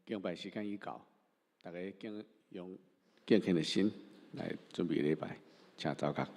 敬拜時間已到，大家敬用敬虔的心來準備禮拜，請走角。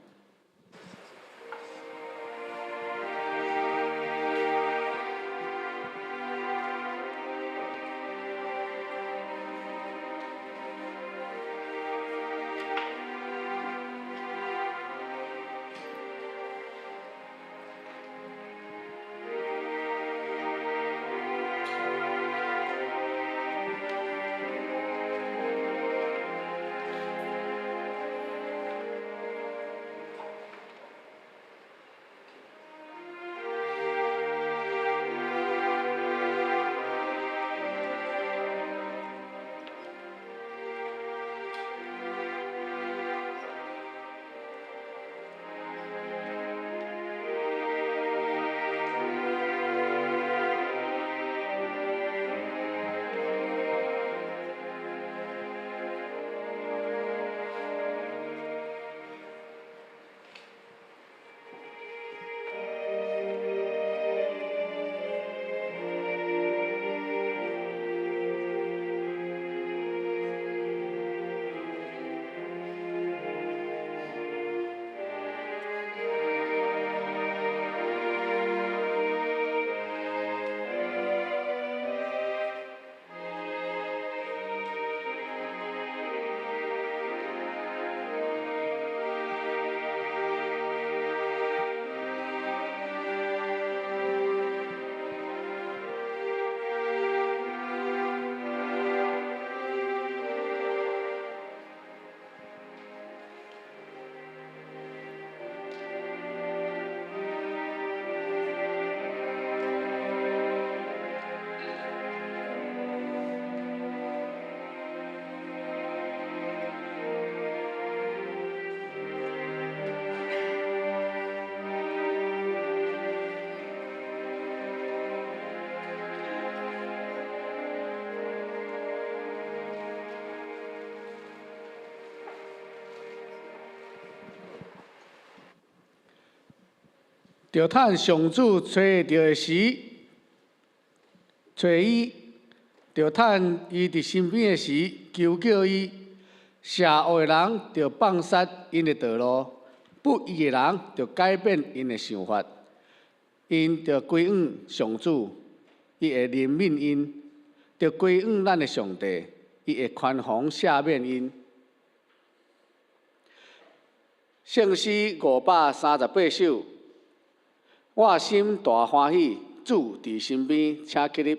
著趁上主揣著的時，揣伊；著趁伊佇身邊的時，求叫伊。邪惡的人著放殺𪜶的道路，不義的人著改變𪜶的想法。𪜶著歸向上主，伊會憐憫𪜶；著歸向咱的上帝，伊會寬宏赦免𪜶。聖詩538首。我心大歡喜，主佇身邊，請起立。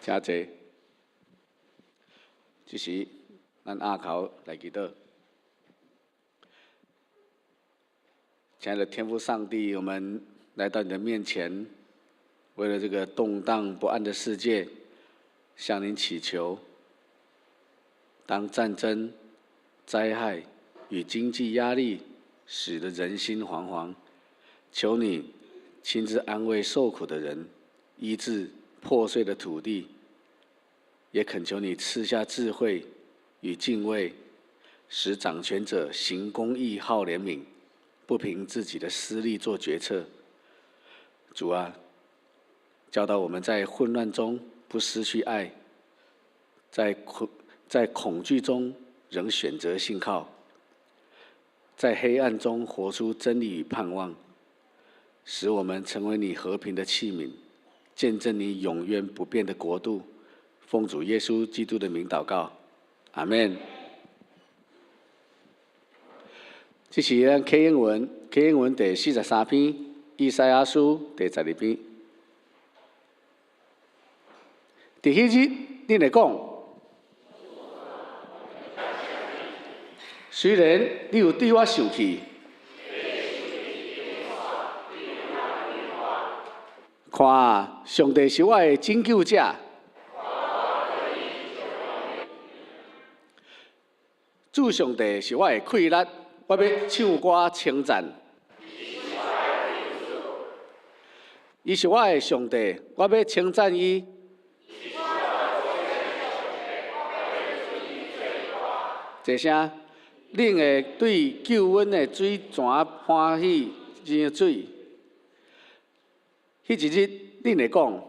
請坐。這時，咱阿口來祈禱。親愛的天父上帝，我們來到你的面前，為了這個動盪不安的世界，向您祈求。當戰爭、災害與經濟壓力使得人心惶惶，求你親自安慰受苦的人，醫治破碎的土地，也懇求你賜下智慧與敬畏，使掌權者行公義、好憐憫，不憑自己的私利做決策。主啊，教導我們在混亂中不失去愛，在恐懼中仍選擇信靠，在黑暗中活出真理與盼望，使我們成為你和平的器皿，見證你永遠不變的國度。奉主耶穌基督的名禱告，阿門。這是咱啟應文，啟應文第43篇，以賽亞書第12篇。佇彼日，恁會講，雖然你有對我生氣，看啊，上帝是我的拯救者，主上帝是我的氣力，我欲唱歌稱讚。伊是我的上帝，我欲稱讚伊。這聲，恁會對救阮的水泉歡喜飲水。彼一日，恁會講，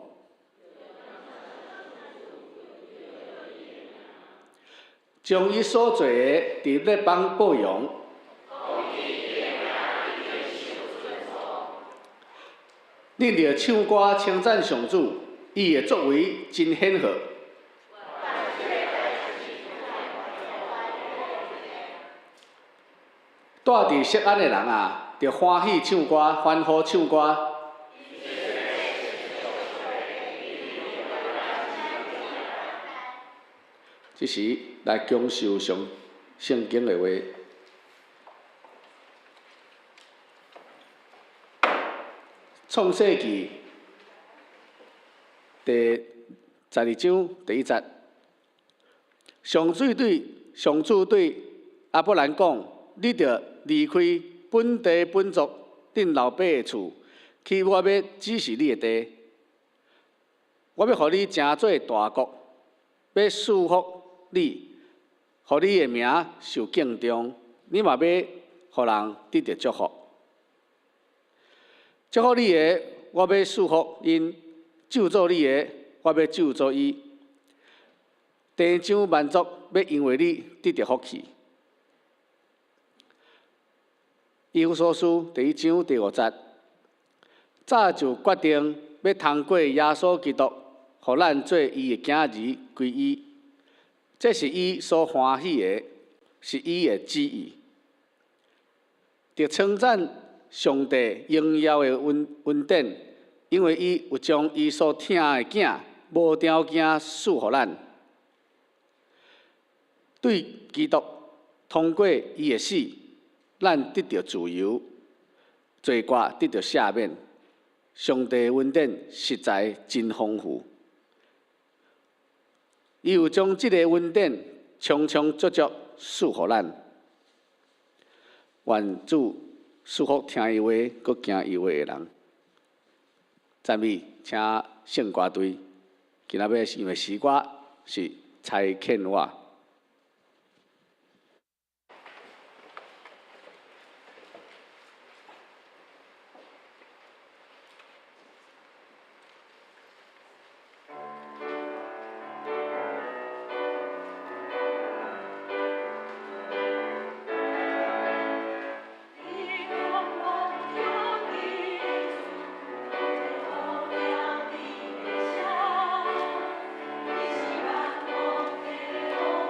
將伊所做的佇列邦報揚。恁著唱歌稱讚上主，伊的作為真顯赫。住佇錫安的人啊，著歡喜唱歌，歡呼唱歌。這時來享受上聖經的話。創世紀第12章第1節，上主對亞伯蘭講：你著離開本地本族、恁老爸的厝，去我欲指示你的地。我欲予你成做大國，欲賜福你，予你的名受敬重。你嘛欲予人得著祝福。祝福你的，我欲賜福𪜶；咒詛你的，我欲咒詛伊。地上萬族欲因為你得著福氣。以弗所書第1章第5節，早就決定欲通過耶穌基督，予咱做伊的囝兒歸伊。這是伊所歡喜的，是伊的旨意。著稱讚上帝榮耀的恩典，因為伊有將伊所疼的囝無條件賜予咱。對基督通過伊的死，咱得著自由，罪過得著赦免。上帝恩典實在真豐富，伊有將這個恩典充充足足賜予咱。願主賜福聽伊話、閣行伊話的人。讚美，請聖歌隊。今仔欲唱的詩歌是差遣我。你是萬國的王。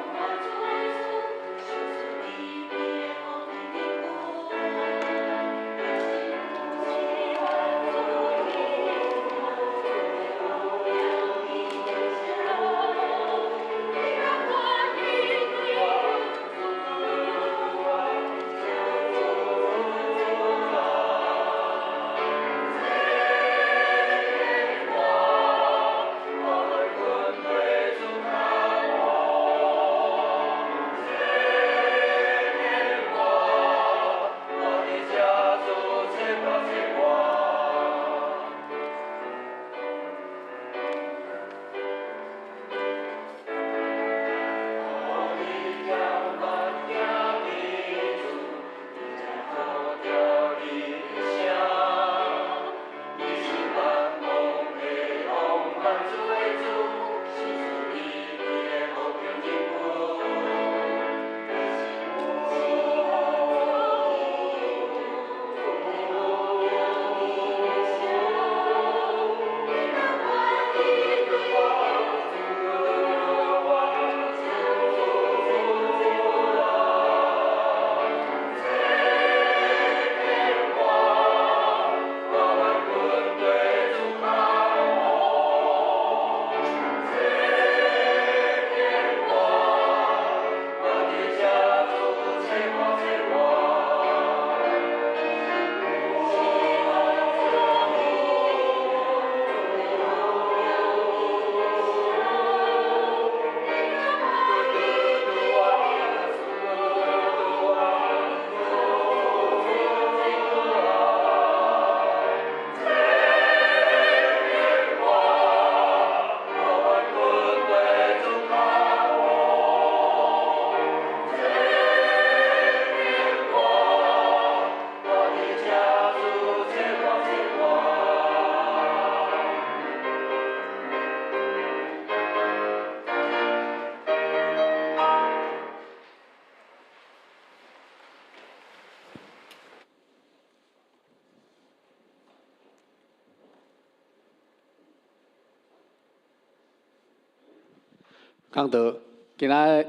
講道，今仔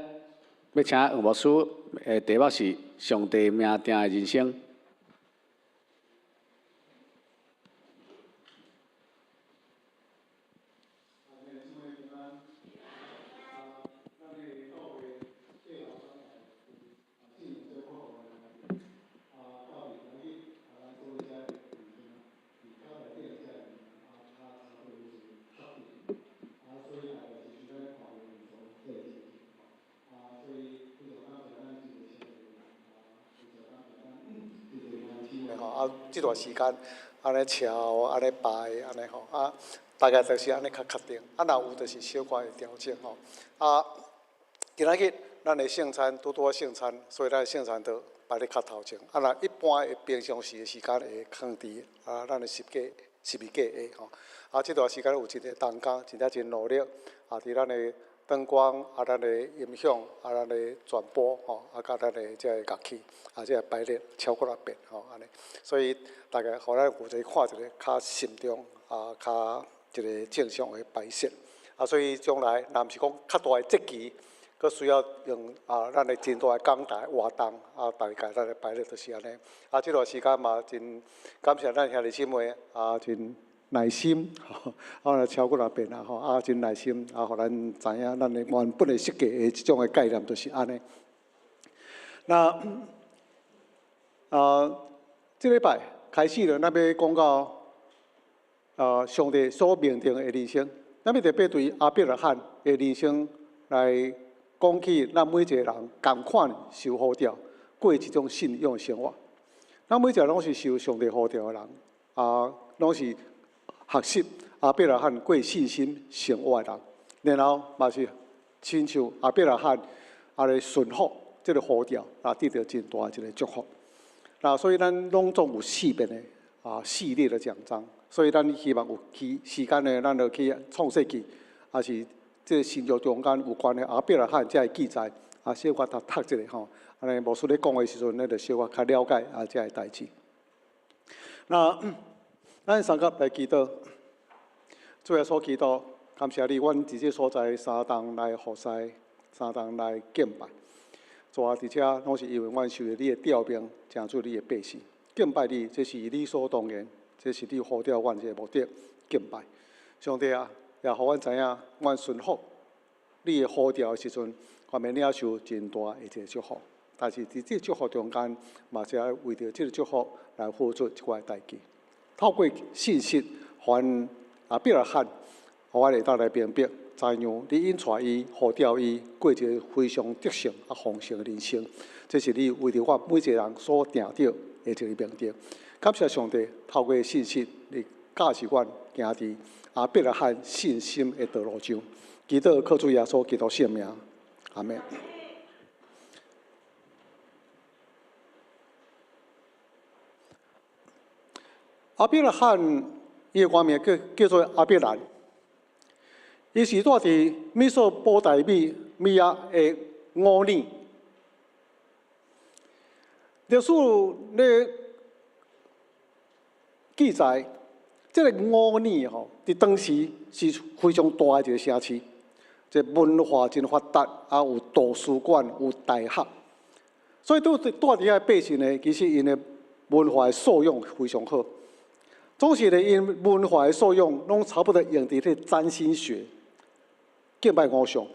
欲請黃牧師的題目是上帝命定的人生。啊，這段時間按呢敲，按呢排，按呢吼，啊，大概就是按呢較確定。啊，若有就是小可會調整吼。啊，今仔日咱的聖餐拄拄仔聖餐，所以咱的聖餐就擺咧較頭前。啊，若一般的平常時的時間會囥佇啊，咱的十字架下吼。啊，這段時間有一個同工，真正真努力，啊，佇咱的燈光，啊，咱的音響，啊，咱的傳播，吼，啊，佮咱的這個樂器，啊，這個排列超過幾遍，吼，按呢，所以大家予咱有一個看一個較慎重，啊，較一個正常的擺設，啊，所以將來若毋是講較大的節期，閣需要用啊，咱的真大的講台活動，啊，大概咱的排列就是按呢，啊，這段時間嘛真感謝咱兄弟姊妹，啊，真耐心，吼，啊，超過幾遍啦，吼，啊，真耐心，啊，予咱知影咱的原本的設計的這種的概念就是按呢。那啊，這禮拜開始了，咱欲講到啊，上帝所命定的人生，咱欲特別對亞伯拉罕的人生來講起，咱每一個人仝款受呼召過這種信仰的生活。咱每一個人攏是受上帝呼召的人，啊，攏是學習亞伯拉罕過信心生活的人，然後嘛是親像亞伯拉罕啊來順服這個呼召，啊，得著真大一個祝福。那所以咱攏總有四遍的啊系列的講章，所以咱希望有去時間呢，咱就去創世記，抑是這個新約中間有關的亞伯拉罕這个記載，啊，小可讀讀一下吼。按呢牧師咧講的時陣，咱就小可較了解啊這个代誌。那咱三甲來祈禱，主耶穌基督，感謝你，阮佇這所在相同來服侍，相同來敬拜。主啊，佇這攏是因為阮受著你的召命，成做你的百姓，敬拜你，這是理所當然，這是你呼召阮這個目的，敬拜。上帝啊，也予阮知影，阮順服你的呼召的時陣，阮會領受真大的一個祝福。但是佇這個祝福中間，嘛是愛為著這個祝福來付出一寡代價。透過信實，予亞伯拉罕，予阮會當來明白，知影你引帶伊、呼召伊過一个非常得勝啊豐盛的人生。這是你為著我每一个人所定著的一个命定。感謝上帝，透過信實，你教示阮行佇亞伯拉罕信心的道路上。祈禱靠主耶穌基督聖名，阿們。亞伯拉罕伊的原名叫叫做亞伯蘭，伊是住佇美索不達米米亞的烏爾。歷史咧記載，這个烏爾吼，佇當時是非常大的一個城市，這文化真發達，啊有圖書館，有大學，所以住佇遐的百姓呢，其實𪜶的文化的素養非常好。總是咧，𪜶文化的素養攏差不多用佇彼個占星學，敬拜偶像。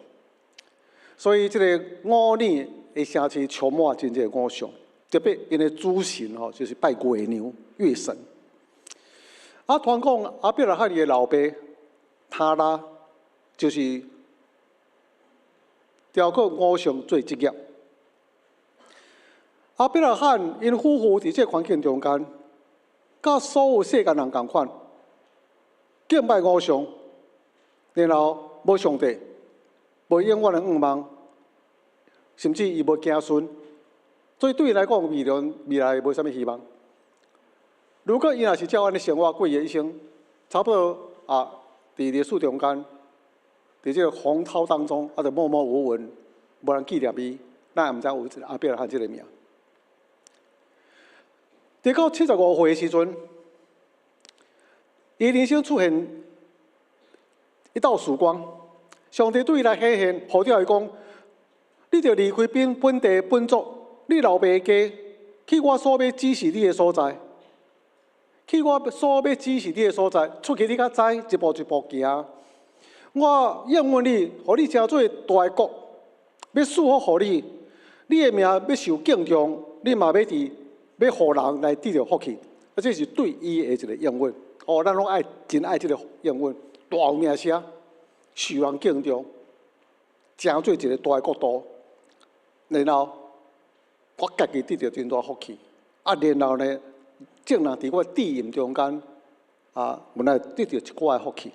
所以這个烏爾的城市充滿真濟偶像，特別𪜶的主神吼，就是拜月娘、月神。啊，傳講亞伯拉罕的老爸他拉，就是雕刻偶像做職業。亞伯拉罕𪜶夫婦佇這个環境中間，佮所有世間人仝款，敬拜偶像，然後無上帝，無永遠的願望，甚至伊無子孫，所以對伊來講，未來未來無啥物希望。如果伊若是照按呢生活過伊的一生，差不多啊，佇歷史中間，佇這個洪濤當中，啊，就默默無聞，無人紀念伊，咱也毋知有亞伯拉罕這个名。佇到75歲的時陣，伊人生出現一道曙光。上帝對伊來顯現，呼召伊講：你著離開本地本族，你老爸家，去我所欲指示你的所在，去我所欲指示你的所在，出去你才知，一步一步行。我應允你，予你成做大國，欲賜福予你，你的名欲受敬重，你嘛欲佇欲予人來得著福氣。啊，這是對伊的一個應允。哦，咱攏愛真愛這個應允，大有名聲，受人敬重，成做一個大國度。然後我家己得著真大福氣。啊，然後呢，眾人佇我殿院中間，啊，原來得著一寡的福氣。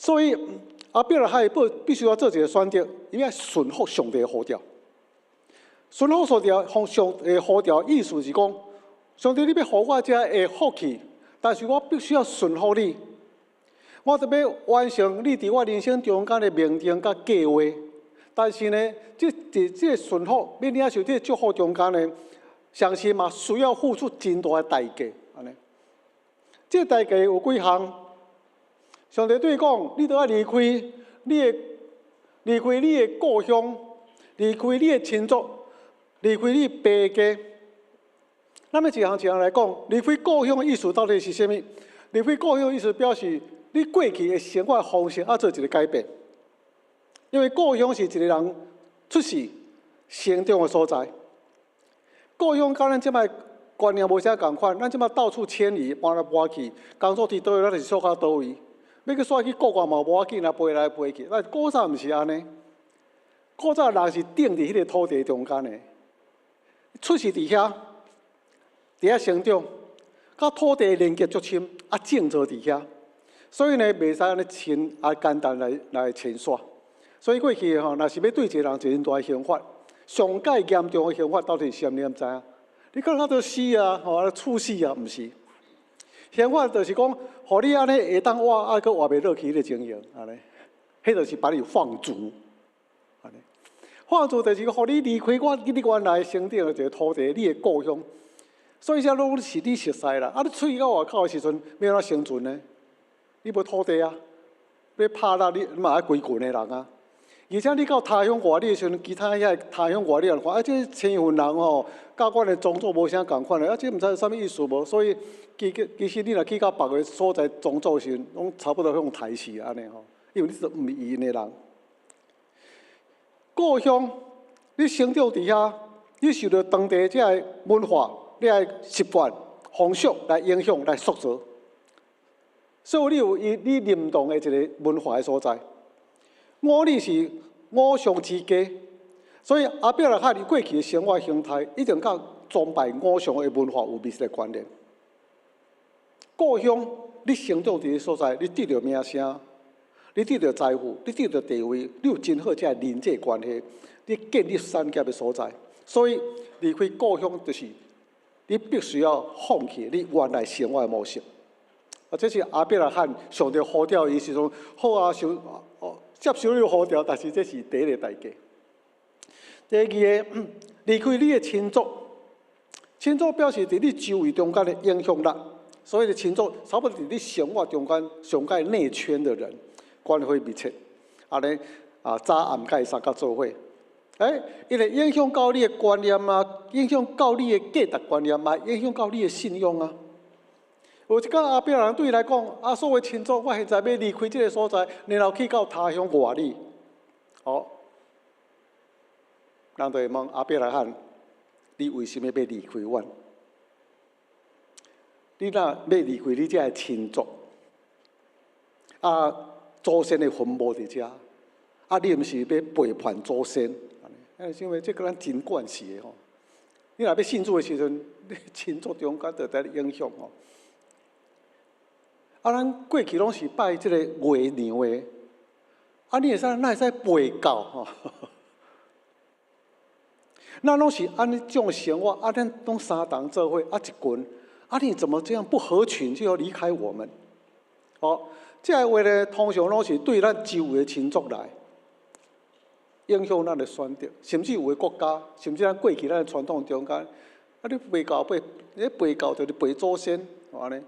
所以亞伯拉罕必須要做一個選擇，伊愛順服上帝的呼召。順服上帝，上帝呼召意思是講，上帝你欲予我這个福氣，但是我必須要順服你。我著欲完成你佇我人生中間的命定佮計劃。但是呢，這佇這個順服，欲領受這個祝福中間呢，相信嘛需要付出真大的代價。按呢，這個代價有幾項？上帝對伊講：你著愛離開你的故鄉，離開你的親族，離開你爸家。咱欲一項一項來講，離開故鄉的意思到底是啥物？離開故鄉的意思表示你過去的生活方式愛做一個改變，因為故鄉是一個人出世、成長的所在。故鄉佮咱這擺觀念無啥仝款，咱這擺到處遷移，搬來搬去，工作佇佗位，咱就是說較佗位。欲去煞去國外嘛無要緊啊，飛來飛去。但古早毋是按呢，古早人是定佇彼個土地中間的，出世佇遐，佇遐成長，佮土地連結足深，啊種植佇遐，所以呢，袂使按呢輕啊簡單來遷徙。所以過去吼，若是欲對一個人一個大刑罰，上蓋嚴重的刑罰到底是啥物？你敢知影？你感覺著死啊，吼，啊處死啊，毋是。刑罰就是講，予你按呢會當活，啊，閣活袂落去彼個情形，按呢，彼就是把你放逐，按呢，放逐就是講，予你離開我你原來生長的一個土地，你的故鄉。所以這攏是你熟似啦。啊，你出去到外口的時陣，欲按怎生存呢？你無土地啊，欲拍獵你嘛愛規群的人啊。而且你到他鄉外里的時陣，其他遐他鄉外里人看，啊，這身份人吼，佮阮的宗族無啥仝款的，啊，這毋知是啥物意思無？所以其實你若去到別个所在宗族時陣，攏差不多予刣死按呢吼，因為你是毋是𪜶的人。故鄉，你生長佇遐，你受著當地這个文化、你的習慣、風俗來影響、來塑造，所以你有伊你認同的一個文化的所在。吾珥是偶像之家，所以亞伯拉罕伊過去的生活形態，一定佮崇拜偶像的文化有密切的關聯。故鄉，你生長佇个所在，你得著名聲，你得著財富，你得著地位，你有真好這个人際關係，你建立產業的所在。所以離開故鄉就是你必須要放棄你原來生活的模式。啊，這是亞伯拉罕上帝呼召伊時陣，好啊，受哦接受你呼召，但是這是第一個代價。第二个，離開你的親族，親族表示佇你周圍中間的影響力。所謂的親族，差不多佇你生活中間上蓋內圈的人，關係密切。按呢啊，早暗蓋相佮做伙。欸，伊會影響到你的觀念啊，影響到你的價值觀念啊，影響到你的信仰啊。有一工亞伯拉罕對伊來講，啊，所謂親族，我現在欲離開這个所在，然後去到他鄉外里。好，人就會問亞伯拉罕，你為啥物欲離開阮？你若欲離開你這个親族？啊，祖先的墳墓佇遮，啊，你毋是欲背叛祖先？啊，因為這佮咱真關係的吼。你若欲信主的時陣，你親族中間就佇咧影響吼。啊，咱過去攏是拜這个月娘的，啊，你會使哪會使背教吼？咱攏是按呢種生活，啊，咱攏相同做伙，啊，一群，啊，你怎麼這樣不合群就要離開我們？哦，這个話呢，通常攏是對咱周圍的親族來影響咱的選擇，甚至有的國家，甚至咱過去咱的傳統中間，啊，你背教背，你背教就是背祖先，按呢。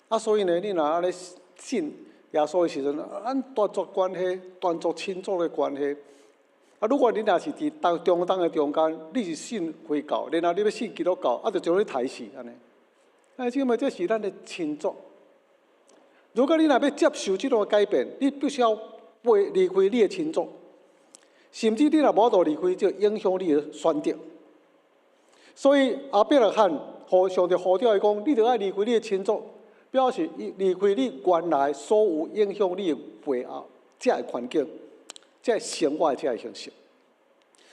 啊，所以呢，你若按呢信耶耶穌的時陣，咱斷絕關係，斷絕親族的關係。啊，如果你若是佇當中東的中間，你是信回教，然後你欲信基督教，啊，就將你刣死按呢。啊，姊妹，這是咱的親族。如果你若欲接受這種改變，你必須要背離開你的親族，甚至你若無法度離開，就影響你的選擇。所以亞伯拉罕予上帝呼召伊講，你著愛離開你的親族，表示離開你原來所有影響你的背後這个環境、這个生活的這个形式。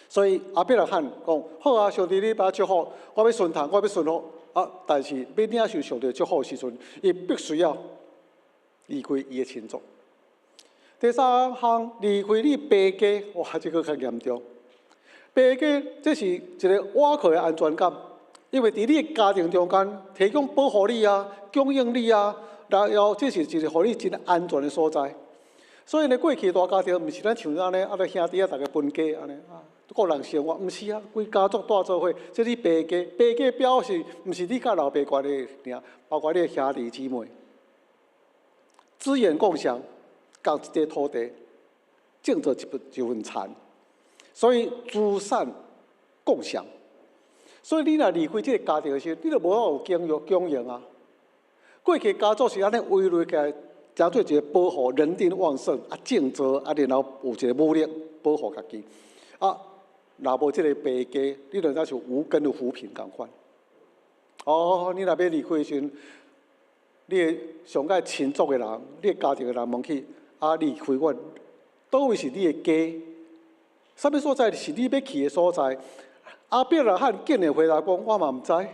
所以亞伯拉罕講：好啊，上帝你欲祝福，我欲順從，我欲順服。啊，但是欲領受上帝祝福的時陣，伊必須要離開伊的親族。第三項，離開你爸家，哇，這閣較嚴重。爸家這是一個倚靠的安全感，因為佇你的家庭中間提供保護你啊，供應你啊，然後這是一個予你真安全的所在。所以呢，過去大家庭毋是咱像按呢，啊，兄弟仔逐家分家按呢啊，個人生活，毋是啊，規家族蹛做伙，這你爸家，爸家表示毋是你佮老爸關係爾，包括你的兄弟姊妹，資源共享，仝一塊土地，種做一份一份田，所以資產共享。所以你若離開這个家庭的時候，你就無法度有經營經營啊。過去家族是按呢圍內起來，成做一個保護，人丁旺盛啊，種作啊，然後有一個武力保護家己。啊，若無這个爸家，你就親像無根的浮萍仝款。哦，你若欲離開的時陣，你的上蓋親族的人，你的家庭的人問起，啊，離開阮，佗位是你的家？啥物所在是你欲去的所在？亞伯拉罕竟然回答講：我嘛毋知。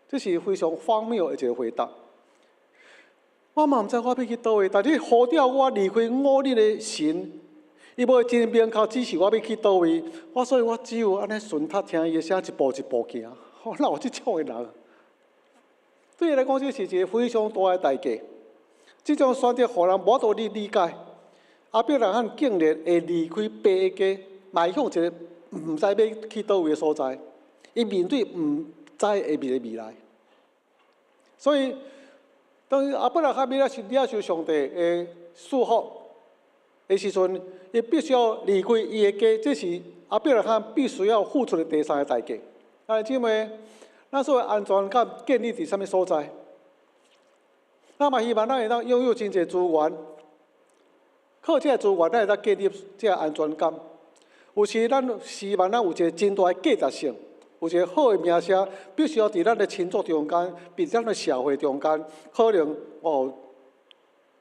這是非常荒謬的一個回答。我嘛毋知我欲去佗位，但你呼召我離開吾珥的神，伊無真明確指示我欲去佗位，我所以我只有按呢順託聽伊的聲，一步一步行。哪有這種的人？對伊來講，這是一個非常大的代價。這種選擇，予人無法度理理解。亞伯拉罕竟然會離開爸家，邁向一個毋知欲去佗位的所在，伊面對毋知的未來。所以，當亞伯拉罕欲領受上帝的祝福的時陣，伊必須要離開伊的家，這是亞伯拉罕必須要付出的第三个代價。啊，姊妹，咱所謂安全感建立佇啥物所在？咱嘛希望咱會當擁有真濟資源，靠這个資源，咱會當建立這个安全感。有時咱希望咱有一個真大的價值性，有一個好的名聲，必須要佇咱的親族中間，佇咱的社會中間，可能我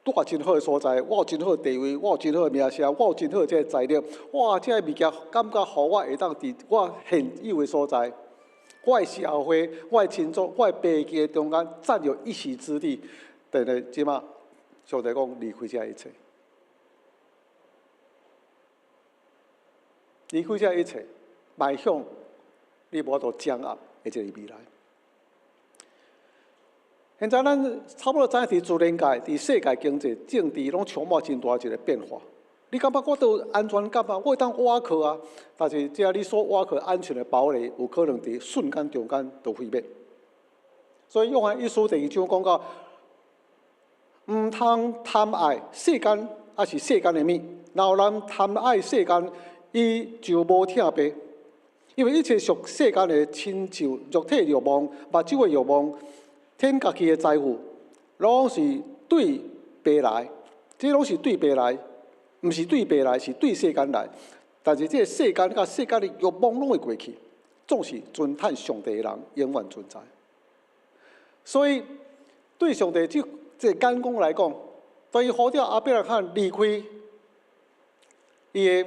有蹛真好的所在，我有真好的地位，我有真好的名聲，我有真好的這个財力，哇！這个物件感覺予我會當佇我現有的所在，我的社會、我的親族、我的爸家中間佔有一席之地。但是這馬上帝講離開這一切。離開這一切，邁向你無法度掌握的這個未來。現在咱差不多知影，佇自然界、佇世界經濟、政治，攏充滿真大一個變化。你感覺我都有安全感啊？我會當倚靠啊？但是這你所倚靠安全的堡壘，有可能佇瞬間中間就毀滅。所以約翰一書第二章講到，毋通貪愛世間，抑是世間的物。若有人貪愛世間，伊就無疼爸，因為一切屬世間的親像肉體欲望、目睭的欲望、貪家己的財富，攏是對爸來。這攏是對爸來，毋是對爸來，是對世間來。但是這个世間佮世間的欲望攏會過去，總是尊嘆上帝的人永遠存在。所以對上帝這這个眼光來講，當伊呼召亞伯拉罕離開伊的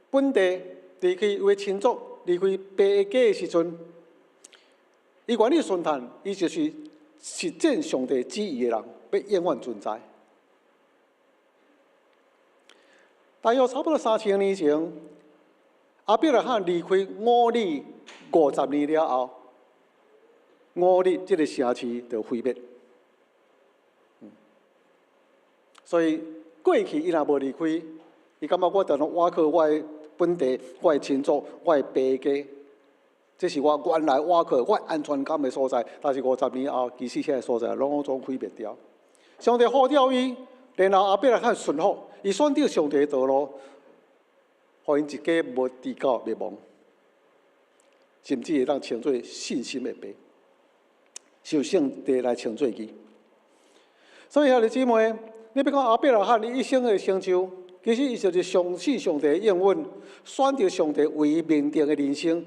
本地，離開伊的親族，離開爸的家的時陣，伊願意順從，伊就是實踐上帝旨意的人，欲永遠存在。大約差不多3000年前，亞伯拉罕離開吾珥50年了後，吾珥這个城市就毀滅。所以過去伊若無離開，伊感覺我當倚靠我的本地、我的親族、我的爸家，這是我原來倚靠我安全感的所在。但是50年後，其實遐个所在攏總毀滅掉。上帝呼召伊然後亞伯拉罕順服，伊選擇上帝的道路，予𪜶一家無致到滅亡，甚至會當稱做信心的爸，受上帝來稱做伊。所以兄弟姊妹，你欲講亞伯拉罕伊一生的成就，其實伊就是相信上帝的應允，選擇上帝為伊命定的人生。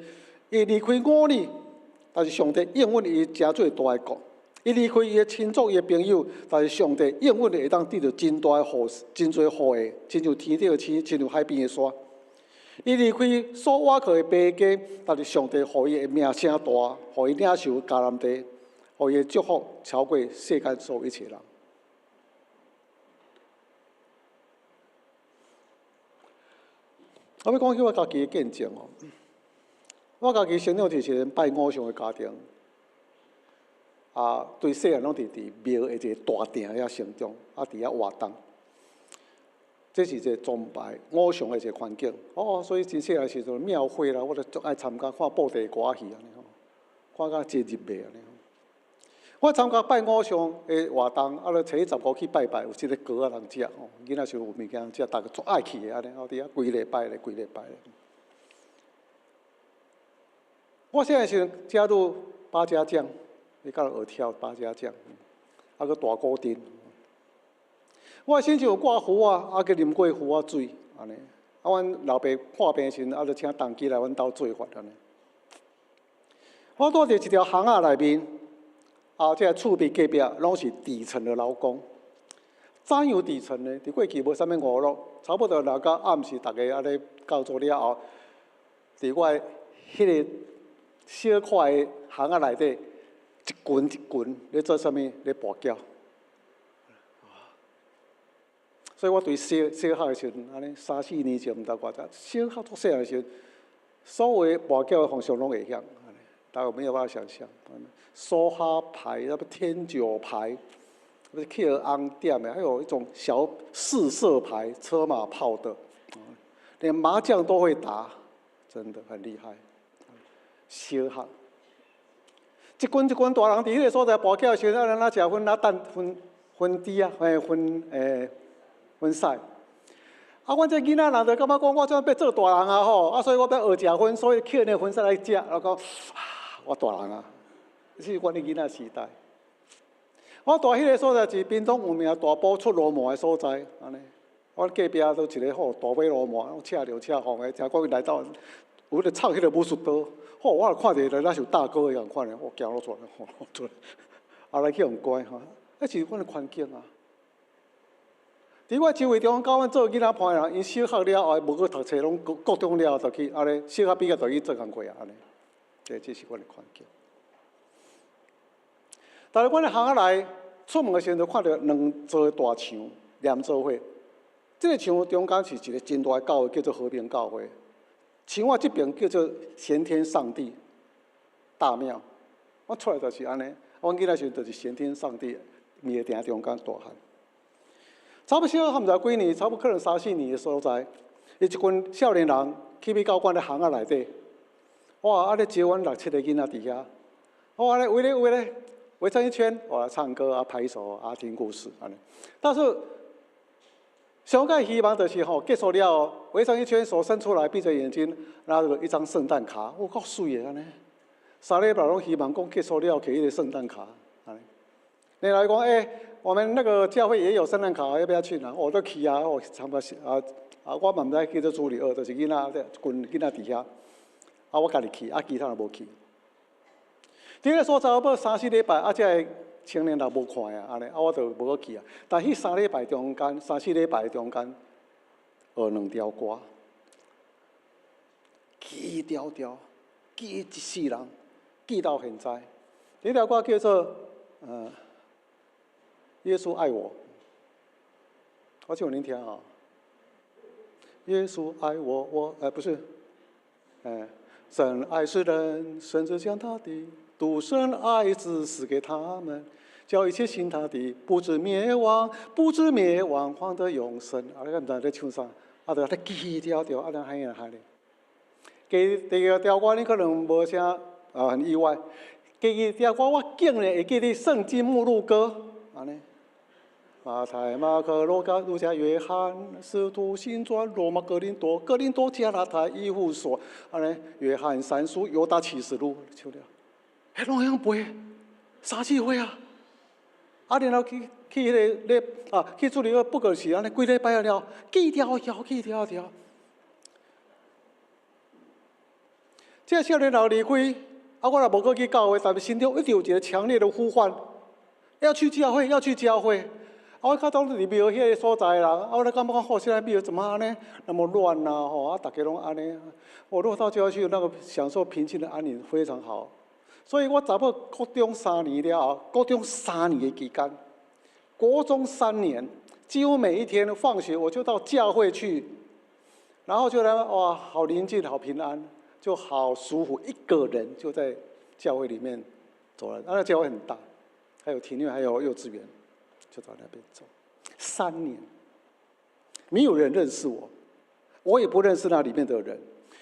伊離開吾珥，但是上帝應允伊成做大的國。伊離開伊的親族、伊的朋友，但是上帝應允會當得著真大的禍、真濟後裔，親像天頂的星，親像海邊的沙。伊離開所倚靠的爸家，但是上帝予伊的名聲大，予伊領受迦南地，予伊的祝福超過世間所有一切人。我欲講起我家己的見證哦，我家己成長佇一個拜偶像的家庭，啊，對細漢攏佇廟的一個大殿遐成長，啊，佇遐活動，這是一個崇拜偶像的一個環境。哦，所以真細漢時陣廟會啦，我就足愛參加看布袋歌仔戲按呢吼，看甲真入迷按呢吼。我參加拜偶像的活動，啊，咧初一十五去拜拜，有這個糕仔通食吼，囡仔時有物件食，逐家足愛去的按呢吼，佇遐規禮拜咧，規禮拜咧。我細漢時陣加入八家將，你教學跳八家將，啊，閣大鼓陣。我身上有掛符仔，啊，閣啉過符仔水，按呢。啊，阮老爸破病時陣，啊，就請童乩來阮兜做法按呢。我住佇一條巷仔內面。啊，這个厝邊隔壁攏是底層的勞工，怎樣底層呢？佇過去無啥物娛樂，差不多若到暗時，逐家按呢到厝了後，佇我的彼个小塊的巷仔內底，一群一群咧做啥物？咧跋筊。所以我對小小學的時陣，按呢三四年前，毋知偌濟，小學足細漢的時陣，所有跋筊的方式攏會曉。大家沒有辦法想象，梭哈牌、那個天九牌，不是去紅點的，還有一種小四色牌、車馬炮的，連麻將都會打，真的很厲害。小學，一群一群大人佇彼个所在跋筊的時陣，咱食薰，啊等薰薰豬啊，薰薰屎。啊，阮這囡仔人就感覺講，我這欲做大人啊吼，啊，所以我欲學食薰，所以抾那個薰屎來食，我講。我大人啊，這是阮的囡仔時代。我蹛彼个所在是屏東有名大埔出鱸鰻的所在，按呢。阮隔壁都一个吼大尾鱸鰻，攏赤著赤紅的，聽講伊來到有咧插彼個武術刀，吼！我看著來若像大哥的仝款的，我驚落出來，吼出來，後來去予關吼，彼是阮的環境啊。佇我周圍中，佮阮做囡仔伴的人，𪜶小學了後無閣讀冊，攏國國中了後就去按呢，小學畢業就去做工課啊，按呢。這是阮的環境。但是阮的巷仔內出門的時陣，就看著兩座大牆連做伙。這个牆中間是一個真大的教會，叫做和平教會。牆仔這邊叫做玄天上帝大廟。我出來就是按呢，阮囡仔時陣就是玄天上帝廟埕中間大漢。差不多小毋知幾年，差不多可能三四年的所在，伊一群少年人去欲到阮的巷仔內底。哇！啊咧招阮六七个囡仔佇遐，哇咧圍咧圍咧圍成一圈，哇唱歌啊拍手啊聽故事按呢。但是上蓋希望就是吼結束了後，圍成一圈手伸出來，閉著眼睛拿著一張聖誕卡，有夠媠的按呢。三禮拜攏希望講結束了摕彼個聖誕卡，按呢。你來講欸，我們那個教會也有聖誕卡，要不要去拿？我都去啊，我參加啊啊，我嘛毋知叫做主日學，就是囡仔一群囡仔佇遐。啊，我家己去，啊，其他人無去。佇个所在，欲三四禮拜，啊，這个青年人無看啊，按呢，啊，我就無閣去啊。但彼三禮拜中間，三四禮拜中間，學兩條歌，記牢牢，記一世人，記到現在。這條歌叫做耶穌愛我，我唱予恁聽吼。耶穌愛我，我不是，神愛世人，甚至將他的獨生愛子賜給他們，叫一切信他的不至滅亡，不至滅亡，反得永生。啊，你毋知咧唱啥？啊，就咧記牢牢，啊，咧嗨啊嗨咧。第二條歌你可能無啥啊，很意外。第二條歌我竟然會記得聖經目錄歌，按呢。馬太、馬可、路加、路加、約翰、使徒行傳、羅馬、哥林多、哥林多、加拉太、以弗所，按呢，約翰三書、猶大啟示錄，唱了，彼攏會曉背，三四歲啊！啊，然後去彼个咧啊，去處理個不過是按呢幾禮拜了，記牢牢，記牢牢。這少年人離開，啊，我若無閣去教會，但是心中一直有一個強烈的呼喚，要去教會，要去教會。啊，我較早佇廟彼個所在的人，啊，我咧感覺講，吼，現在廟怎麼按呢那麼亂啊？吼，啊，逐家攏按呢。我如果到教會去，那個享受平靜的安寧非常好。所以我查某國中三年了後，國中三年的期間，國中三年，幾乎每一天放學我就到教會去，然後就來哇，好寧靜，好平安，就好舒服，一個人就在教會裡面走了。啊，那教會很大，還有庭院，還有幼稚園。就到那邊走，三年，沒有人認識我，我也不認識那裡面的人。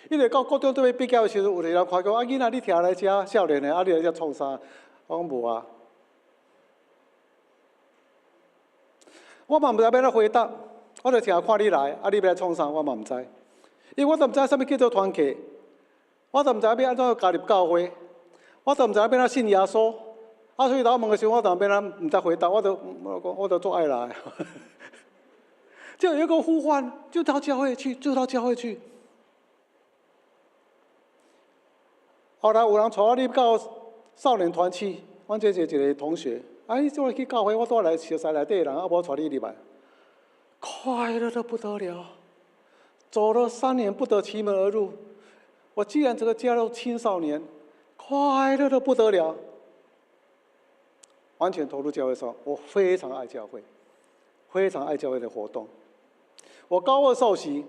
因為到國中對欲畢業的時陣，有一個人看講：啊，囡仔，你聽來遮少年的，啊，你來遮創啥？我講無啊，我嘛毋知欲按怎回答，我就聽看你來，啊，你欲來創啥？我嘛毋知，因為我都毋知啥物叫做團契，我都毋知欲按怎加入教會，我都毋知欲按怎信耶穌。啊！所以頭問的時陣，我當邊啊毋知回答，我就我講，我就足愛來。就有一個呼喚，就到教會去，就到教會去。後來有人帶我入到少年團契，阮這是一個同學，啊，你做去教會，我拄來熟似內底人，啊，無帶你入來，快樂得不得了。走了三年不得其門而入，我既然這個加入青少年，快樂得不得了。完全投入教會上，我非常愛教會，非常愛教會的活動。我高二受洗，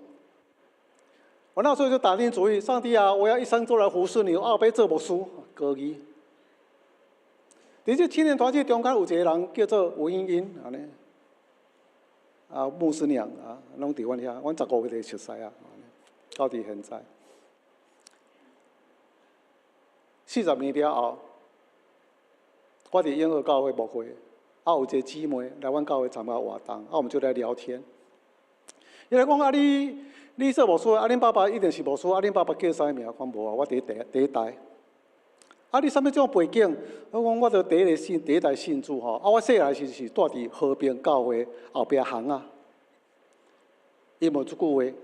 我那時候就打定主意，上帝啊，我要一生都來服侍你，我欲做牧師。高二，佇這青年團契中間有一個人叫做吳英英，按呢，啊，牧師娘啊，攏佇阮遐，阮15歲就熟似啊，到佇現在，40年了後。我佇永和教會牧會，啊，有一個姊妹來阮教會參加活動，啊，我們就來聊天。伊來講啊，你做牧師，啊，恁爸爸一定是牧師，啊，恁爸爸叫啥名？我講無啊，我佇第一代。啊，你啥物種背景？我講我著第一个信，第一代信主吼。啊，我細漢時是蹛佇和平教會後壁巷仔。伊問這句話：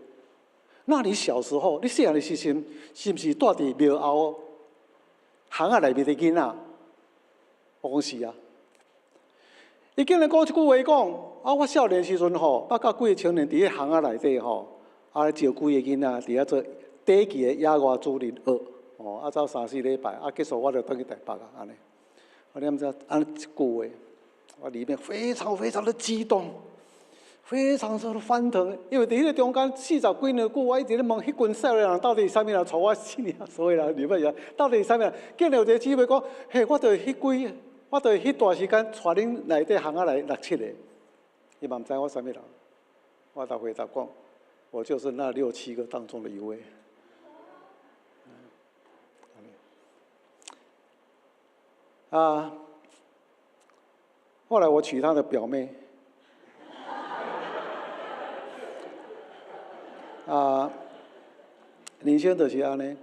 那你小時候，你細漢的時陣，是毋是蹛佇廟後巷仔內面的囡仔？我講是啊，伊竟然講一句話講，啊，我少年時陣吼，捌佮幾個青年佇彼巷仔內底吼，啊，招幾個囡仔佇遐做短期的野外主日學，哦，啊，走三四禮拜，啊，結束我就轉去台北啊，按呢。我你毋知按呢一句話，我裡面非常非常的激動，非常的翻騰，因為佇彼个中間40幾年久，我一直咧問彼群少年人到底是啥物人，帶我信耶穌的人，入來到底是啥物人？竟然有一個姊妹講，嘿，我就是彼幾。我就是彼段時間帶恁內底巷仔來六七個，伊嘛毋知我啥物人，我就回答講，我就是那六七個當中的一位。啊，後來我娶她的表妹。啊，人生就是按呢。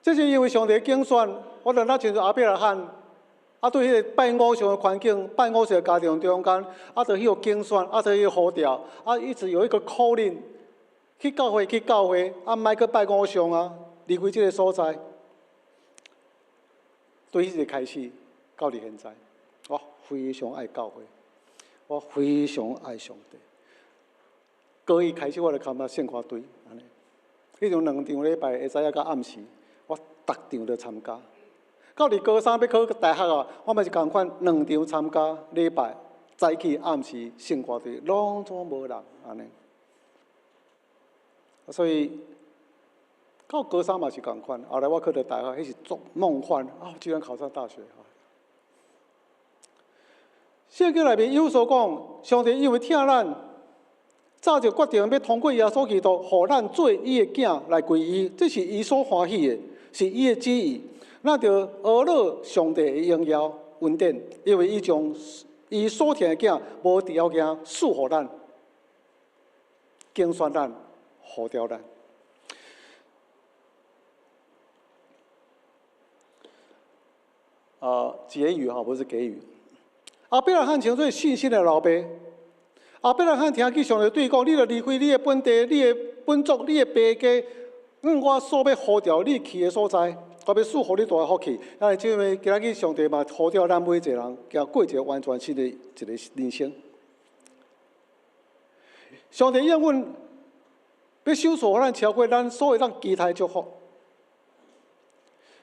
這是因為上帝揀選，我就若親像亞伯拉罕，啊，對彼個拜偶像的環境、拜偶像的家庭中間，啊，就彼個揀選，啊，就彼個呼召，啊，一直有一個 calling，去教會，去教會，啊，毋愛閣拜偶像啊，離開這個所在。對彼個開始到佇現在，我非常愛教會，我非常愛上帝。高一開始我就參加聖歌隊，按呢，彼種兩場禮拜，下早仔到暗時。我逐場都參加，到佇高三欲考大學啊，我嘛是仝款，兩場參加禮拜，早起暗時聖歌隊攏總無人按呢。所以到高三嘛是仝款，後來我考著大學，彼是足夢幻啊！居然考上大學。聖經內面有所講，上帝因為疼咱，早就決定欲通過耶穌基督，予咱做伊的囝來歸伊，這是伊所歡喜的。是伊的旨意，咱著學樂上帝的榮耀。恩典，因為伊將伊所疼的囝無挃驚賜予咱，揀選咱，呼召咱。啊，結語哈，不是給予。亞伯拉罕稱做信心的老爸。亞伯拉罕聽見上帝對伊講：你著離開你的本地、你的本族、你的爸家，往我所欲呼召你去的所在，我欲賜予你大福氣。啊，這位今仔日上帝嘛呼召咱每一個人，行過一個完全新的一個人生。上帝應允欲賞賜予咱超過咱所會當期待祝福。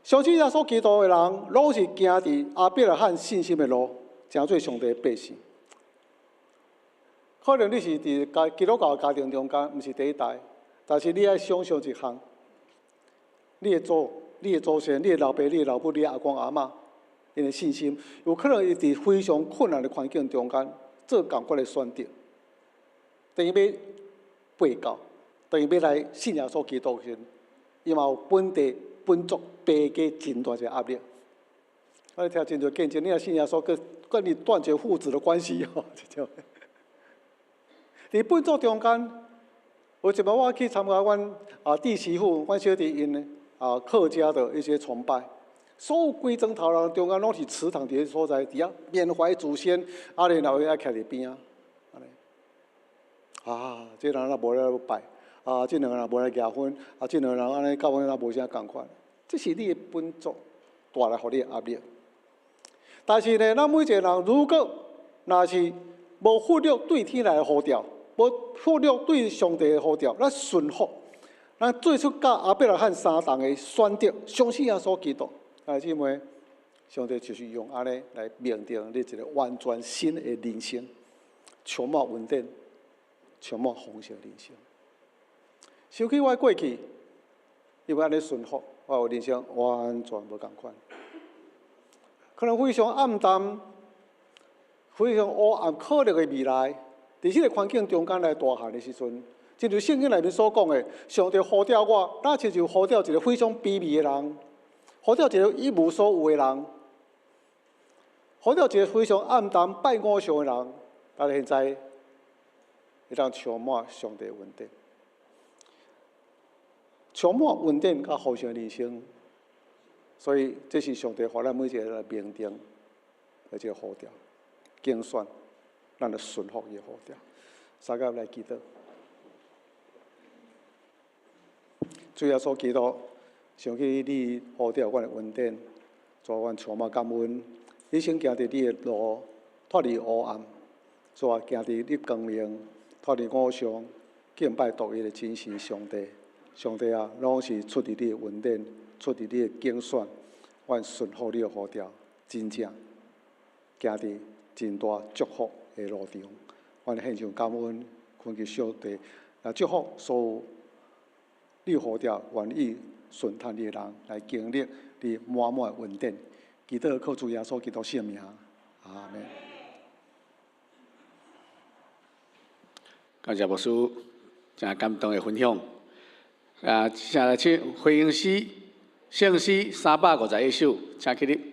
相信耶穌基督的人，攏是行佇亞伯拉罕信心的路，成做上帝的百姓。可能你是佇家基督教家庭中間，毋是第一代，但是你愛想像一項，你的祖先、你的老爸、你的老母、你的阿公阿嬤，𪜶的信心，有可能伊佇非常困難的環境中間做仝款的選擇，當伊欲背教，當伊欲來信耶穌基督時，伊嘛有本地、本族、爸家真大一個壓力。我聽真濟見證，你若信耶穌，閣跟你斷絕父子的關係吼，這種。佇本族中間，有一擺我去參加阮弟媳婦、阮小弟𪜶客家的一些崇拜，所有規莊頭人中間攏是祠堂佇彼所在，佇遐緬懷祖先，然後伊愛徛佇邊仔，按呢。啊，這個人若無來拜，啊，這兩个人無來結婚，啊，這兩个人按呢佮阮若無啥仝款，這是你的本族帶來予你的壓力。但是呢，咱每一個人如果若是無忽略對天來的呼召，無忽略對上帝的呼召，咱順服，咱做出佮亞伯拉罕相仝的選擇，相信耶穌基督。啊，姊妹，上帝就是用按呢來命定你一個完全新的人生，充滿恩典，充滿豐盛人生。想起我過去，因為按呢順服，我的人生完全無仝款。可能非常暗淡、非常烏暗、可能的未來，佇這個環境中間來大漢的時陣，正如聖經內面所講的，上帝呼召我，若親像呼召一個非常卑微的人，呼召一個一無所有的人，呼召一個非常暗淡、拜偶像的人，但是現在，會當充滿上帝恩典，充滿恩典佮豐盛人生。所以，這是上帝予咱每一個人來命定的這個呼召、揀選，咱來順服伊的呼召。三個來祈禱，主耶穌基督，想起你呼召阮的恩典，主阮充滿感恩。你先行佇你的路，脫離黑暗；主啊，行佇你光明，脫離偶像，敬拜獨一的真神上帝。上帝啊，攏是出佇你的恩典，出佇你的揀選，阮順服你的呼召，真正行佇真大祝福的路上。阮獻上感恩，懇求上帝來祝福所有你呼召願意順從你的人，來經歷你滿滿的恩典。祈禱靠主耶穌基督聖名，阿們。感謝牧師誠感動的分享。啊，接下來請回應詩、聖詩351首，請起立。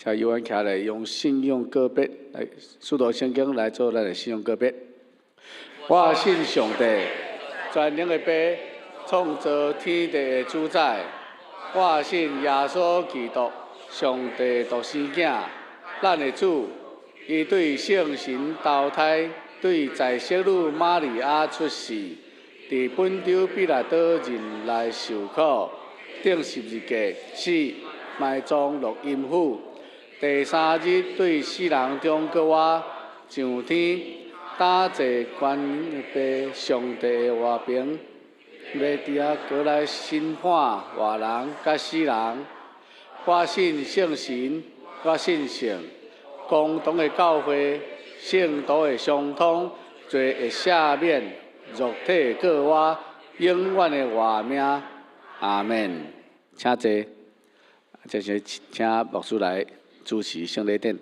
請約翰徛來用信仰告別來，使徒聖經來做咱的信仰告別。我信上帝，全能的父，創造天地的主宰。我信耶穌基督，上帝獨生囝，咱的主。伊對聖神投胎，對在聖女瑪利亞出世，佇本丟彼拉多人來受苦，釘十字架死，埋葬落陰府。第三日對死人中閣活，上天，搭坐權柄上帝的右爿，欲佇遐閣來審判活人佮死人。我信聖神，我信聖公同的教會，聖徒的相通，罪的赦免，肉體閣活，永遠的活命。阿們。請坐，這是請牧師來主持聖禮典。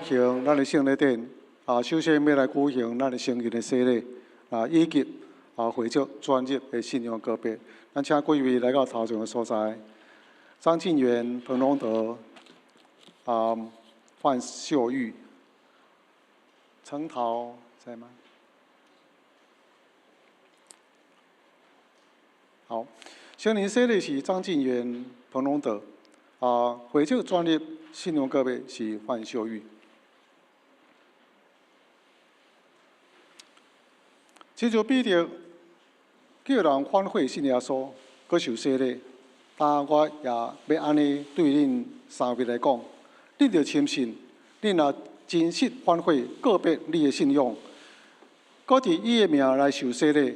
行咱的聖禮典，首先欲來舉行咱的成人的洗禮，以及會長專業的信仰告別。咱請幾位來到頭前的所在：張進元、彭榮德、范秀玉、陳桃在嗎？好，成人洗禮是張進元、彭榮德，會長專業信仰告別是范秀玉。這就彼得叫人反悔信耶穌，閣受洗禮。但我也欲按呢對恁三位來講，恁著深信，恁若真實反悔告別你的信仰，閣佇伊的名來受洗禮，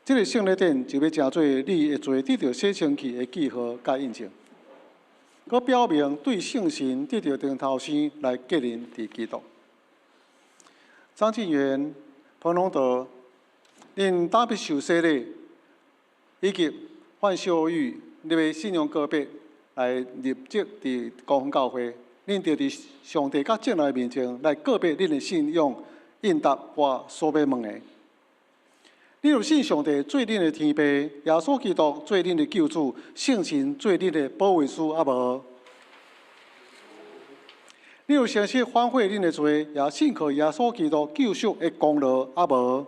這个聖禮典就欲成做你的罪得著洗清去的記號佮印證，閣表明對聖神得著重頭生來繼任佇基督。張進元、彭榮德，恁膽欲受洗禮，以及范秀玉，你欲信仰告別，來入籍佇高雄教會，恁著佇上帝佮眾人面前來告白恁的信仰，應答我所欲問的。恁有信上帝做恁的天父，耶穌基督做恁的救主，聖神做恁的保惠師，抑無？恁有誠實反悔恁的罪，也信靠耶穌基督救贖的功勞，抑無？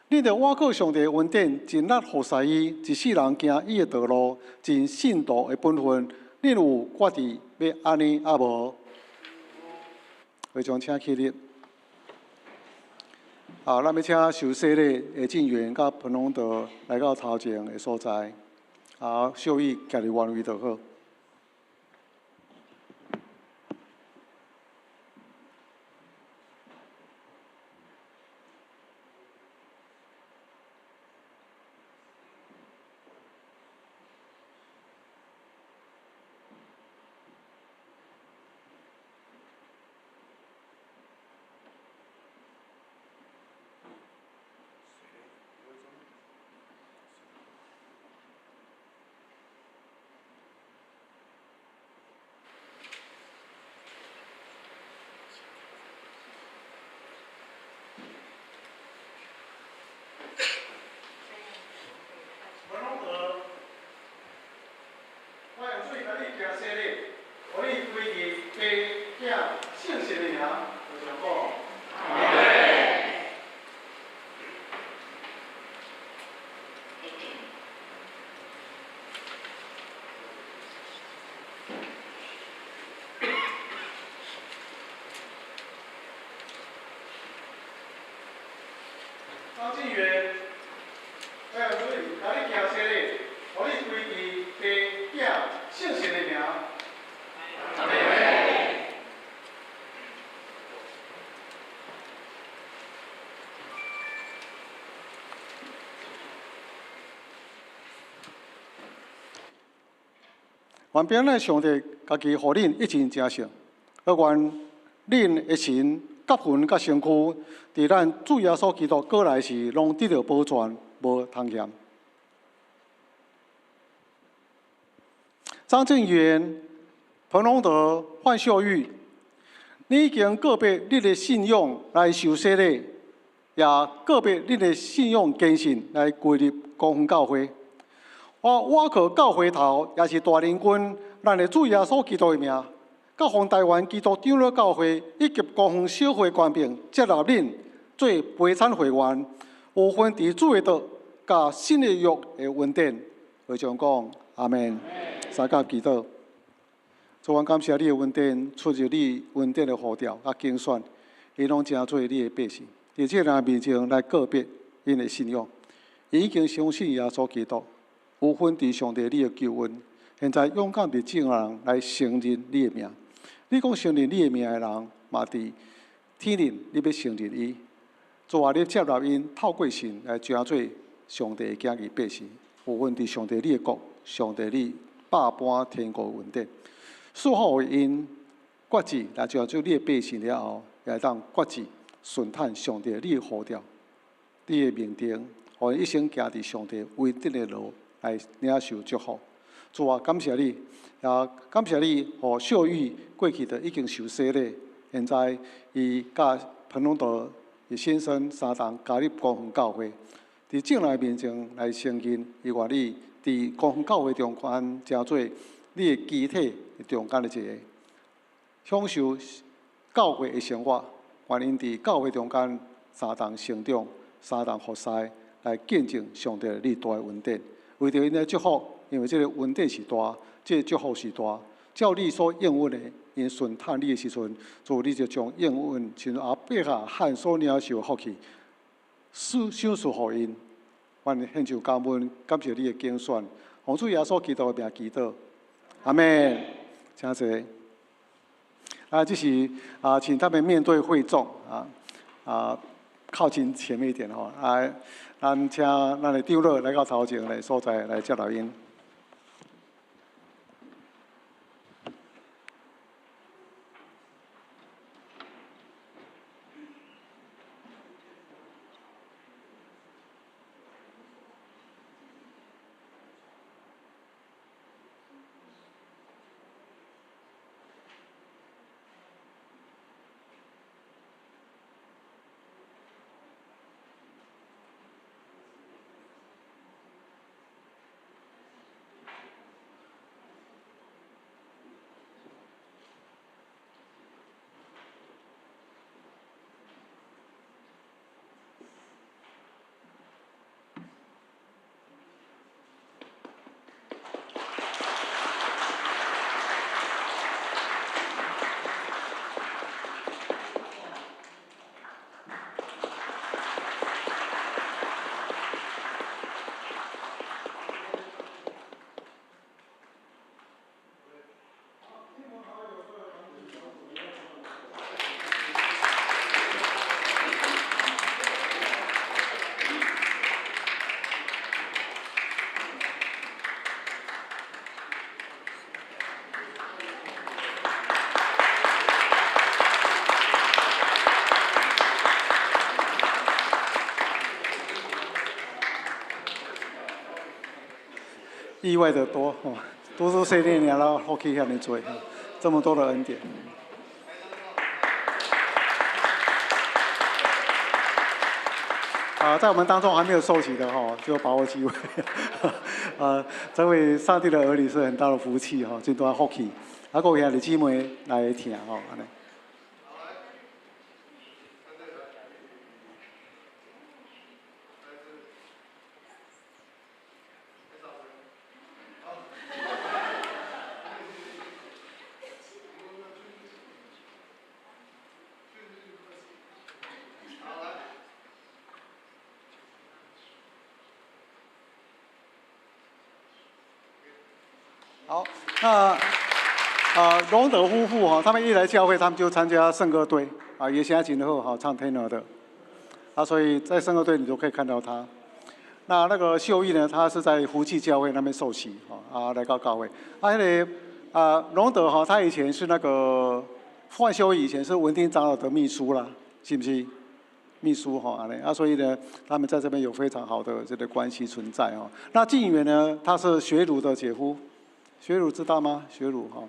恁著倚靠上帝恩典，盡力服侍伊，一世人行伊的道路，盡信徒的本分。恁有決志欲按呢，抑無？會長請起立。啊，咱欲請受洗禮的進員佮彭龍德來到頭前的所在。啊，秀玉徛佇原位就好。我用水共你行洗禮，予你歸入父、囝、聖神的名，就上講。張進元，我用水共你行洗禮，予你歸入父、囝、聖神的名。願平安上帝家己予恁一盡成聖，閣願恁的神、佮魂、佮身軀，佇咱主耶穌基督閣來時，攏得著保全，無通嫌。張正元、彭龍德、范秀玉，你已經告白你的信仰來受洗禮，也告白你的信仰堅信來歸入高雄教會。我倚靠教會頭，也是大靈君，咱的主耶穌基督的名，佮奉臺灣基督長老教會以及高雄小會權柄接納恁做陪產會員，有份佇主的道佮新的約的恩典。會長講阿們，三甲祈禱。主，阮感謝你的恩典，出自你恩典的呼召佮揀選，𪜶攏成做你的百姓，佇這个人面前來告別𪜶的信仰，𪜶已經相信耶穌基督。有份佇上帝你的救恩，現在勇敢佇眾人來承認你的名。你講承認你的名的人，嘛佇天頂，你欲承認伊。主啊，你接納𪜶透過信來成做上帝的囝兒百姓，有份佇上帝你的國，上帝你百般天國恩典。賜福予𪜶決志來成做你的百姓了後，也會當決志順趁上帝你的呼召，你的命定，予𪜶一生行佇上帝穩定的路。來領受祝福，主啊，感謝你，也感謝你，予秀玉過去就已經受洗禮，現在伊佮彭龍德伊先生三同加入高雄教會，佇眾人面前來承認，伊願意佇高雄教會中間成做你的肢體中間的一个，享受教會的生活，願𪜶佇教會中間三同成長，三同服侍，來見證上帝你大的恩典。為著𪜶的祝福，因為這个恩典是大，這个祝福是大。照你所應允的，𪜶順趁你的時陣，主你就將應允，親像亞伯拉罕所領受的福氣，賞賜予𪜶。阮獻上感恩，感謝你的揀選，奉主耶穌基督的名祈禱，阿們。請坐。啊，這是啊，請他們面對會眾啊啊，靠近前面一點吼啊。咱請咱的長老來到頭前的所在來接納𪜶。意外的多哦，多數細細年啦，福氣遐爾濟，這麼多的恩典。啊，在我們當中還沒有受洗的哈，就把握機會。啊，成為上帝的兒女是很大的福氣哈，真大福氣。啊，各位兄弟姊妹來聽吼，按呢。好，那榮德夫婦哈，他們一來教會，他們就參加聖歌隊啊，也寫錦後哈唱 tenor 的，啊，所以在聖歌隊你就可以看到他。那個秀玉呢，他是在福氣教會那邊受洗啊，來到教會。啊，那個啊，榮德哈，他以前是那個范秀玉，以前是文丁長老的秘書啦，是不是？秘書哈，啊，所以呢，他們在這邊有非常好的這個關係存在哦。那靜遠呢，他是學儒的姐夫。學儒知道嗎？學儒哈，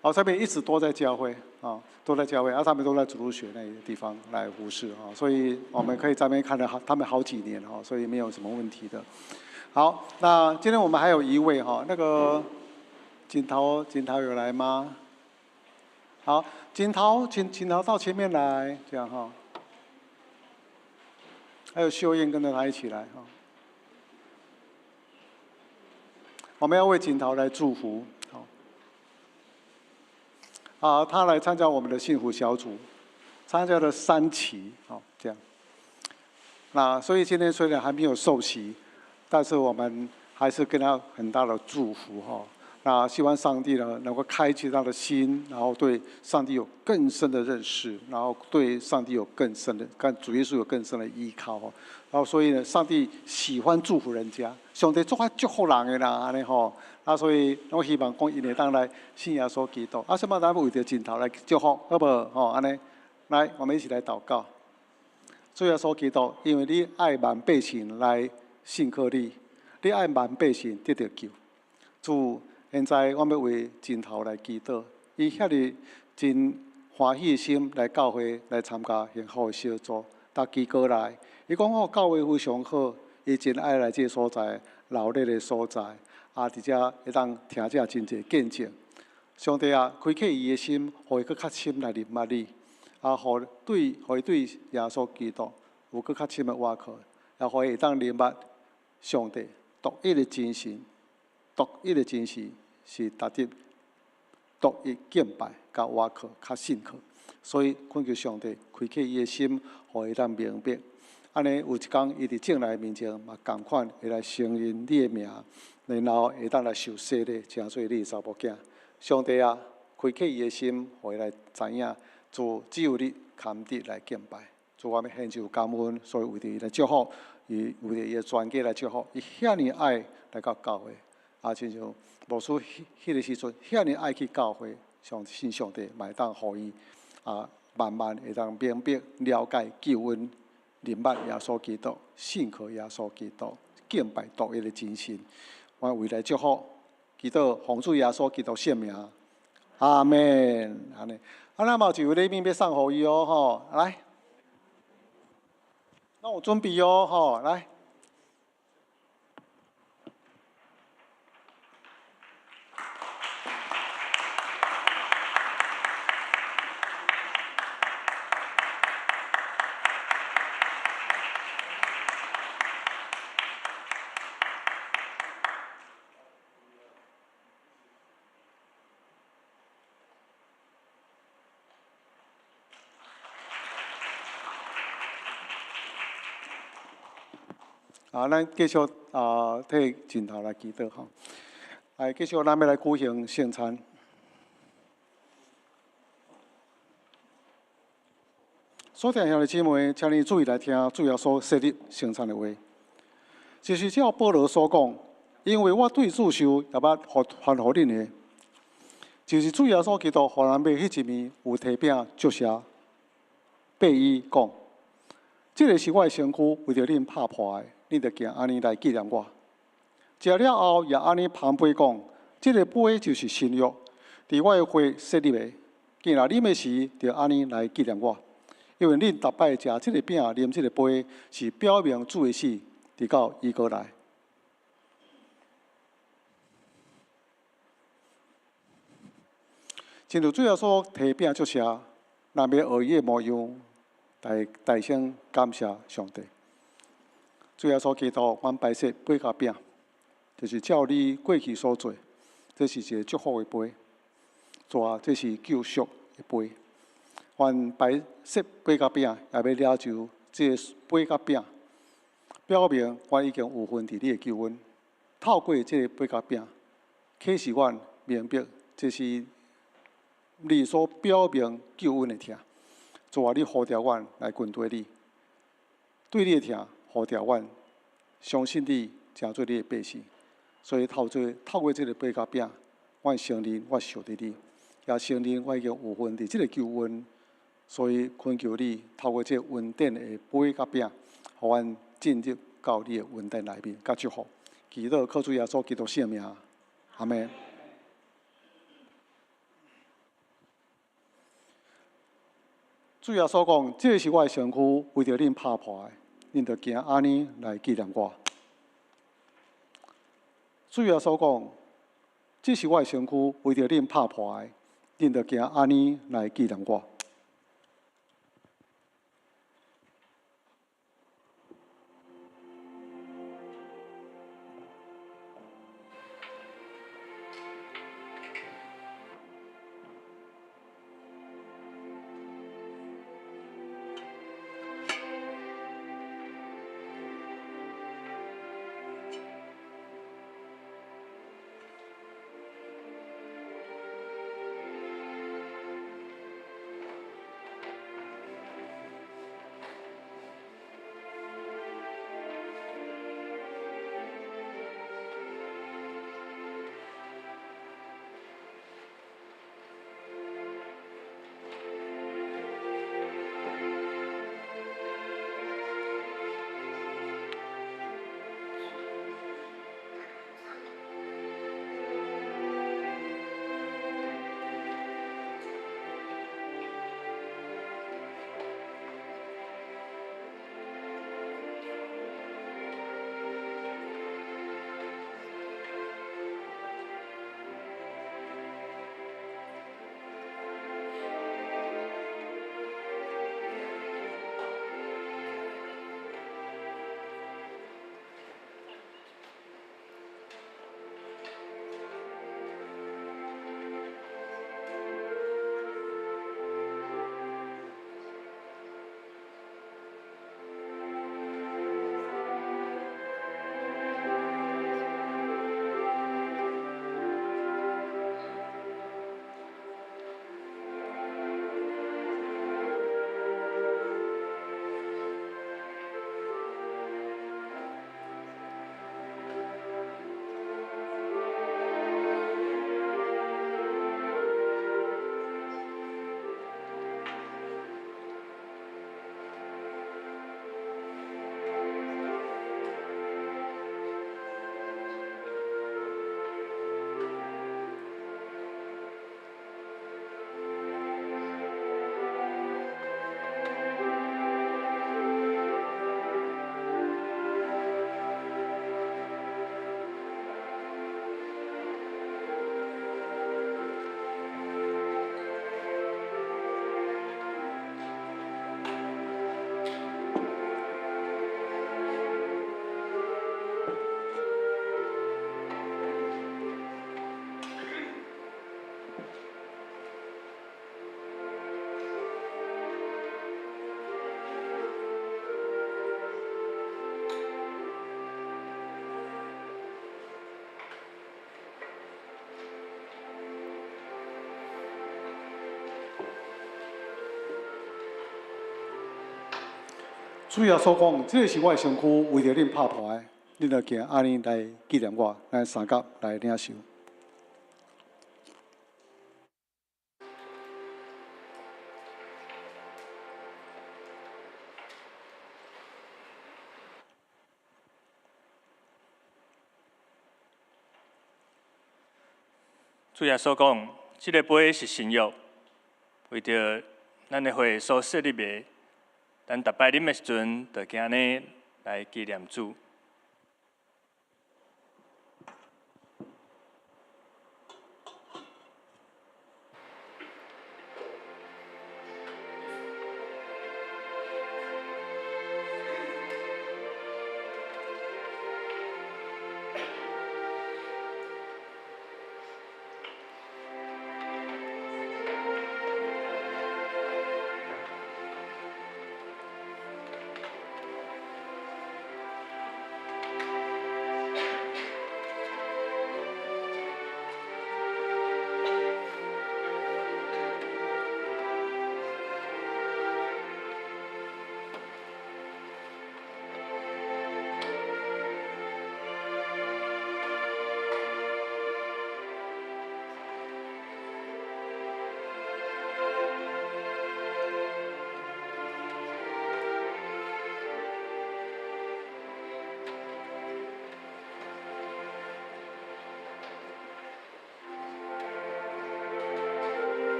好，這邊一直都在教會啊，都在教會，啊，他們都在主日學那個地方來服侍啊，所以我們可以在那邊看了好他們好幾年哈，所以沒有什麼問題的。好，那今天我們還有一位哈，那個錦濤，錦濤有來嗎？好，錦濤，請錦濤到前面來，這樣哈。還有秀燕跟着他一起來哈。我們要為錦濤來祝福，好。啊，他來參加我們的幸福小組，參加了3期，好，這樣。那所以今天雖然還沒有受洗，但是我們還是給他很大的祝福，哈。那希望上帝呢能夠開啟他的心，然後對上帝有更深的認識，然後對上帝有更深的，跟主耶穌有更深的依靠。然後所以呢，上帝喜歡祝福人家，上帝足愛祝福人的啦，按呢吼。啊，所以我希望講伊會當來信耶穌基督。啊，什麼咱為著盡頭來祝福，好無？吼，按呢，來，我們一起來禱告。主耶穌基督，因為你愛萬百姓來信靠你，你愛萬百姓得著救。主，現在我欲為盡頭來祈禱，伊遐爾真歡喜的心來教會來參加幸福的小組，逐期過來。伊講哦，教會非常好，伊真愛來這個所在，鬧熱的所在，啊，佇遮會當聽這真濟見證。上帝啊，開啟伊的心，予伊閣較深來認捌你，啊，予伊對耶穌基督有閣較深的倚靠，也予伊會當認捌上帝獨一的真神，獨一的真神是值得獨一敬拜、佮倚靠、較信靠。所以，懇求上帝開啟伊的心，予伊當明白。按呢，有一工伊佇眾人面前嘛，仝款會來承認你的名，然後會當來受洗禮，成做你的查某囝。上帝啊，開啟伊的心，予伊來知影，主只有你堪得來敬拜。主，我們獻上感恩，所以為著伊來祝福，伊為著伊的全家來祝福，伊遐爾愛來到教會，啊，親像牧師彼個時陣遐爾愛去教會，相信上帝嘛會當予伊啊，慢慢會當明白了解救恩。認捌耶穌基督，信靠耶穌基督，敬拜獨一的真神。我為來祝福，祈禱奉主耶穌基督聖名，阿門。按呢，啊，咱嘛有一位禮物欲送予伊哦，吼，來，攏有準備哦，吼，來。啊，咱繼續啊，替盡頭來祈禱吼。來，繼續咱欲來舉行聖餐。所聽兄弟姊妹，請你注意來聽主耶穌設立聖餐的話。就是照保羅所講，因為我對主受也捌傳予恁的，就是主耶穌基督予人賣彼一暝，有提餅祝謝，擘伊講：這个是我的身軀，為著恁拍破的。恁著行按呢來紀念我。食了後，也按呢捧杯講：這个杯就是新約，佇我的血設立的。既然啉的時，就按呢來紀念我。因為恁逐擺食這个餅、啉這个杯，是表明主的死，直到伊閣來。親像主耶穌提餅祝謝，咱欲學伊的模樣，來大聲感謝上帝。主耶穌基督，阮擺設杯佮餅，就是照你過去所做，這是一个祝福的杯。主啊，這是救贖的杯。阮擺設杯佮餅，也欲領受這个杯佮餅，表明阮已經有份佇你的救恩。透過這个杯佮餅，啟示阮明白，這是你所表明救恩的疼。主啊，你呼召阮來跟隨你，對你的疼呼召阮，相信你，成做你的百姓。所以透過這个杯佮餅，阮承認我屬佇你，也承認我已經有份佇這个救恩。所以懇求你透過這个恩典的杯佮餅，予阮進入到你的恩典內面，佮祝福。祈禱靠主耶穌基督聖名，阿們。主耶穌講：這是我的身軀，為著恁拍破的，恁著行按呢來紀念我。主耶穌講：這是我的身軀，為著恁拍破的，恁著行按呢來紀念我。主耶穌講：這个是我的身軀，為著恁拍破的，恁著行按呢來紀念我。咱三甲來領受。主耶穌講，這个杯是新約，為著咱的血所設立的。咱逐擺啉的時陣，就行按呢來紀念主。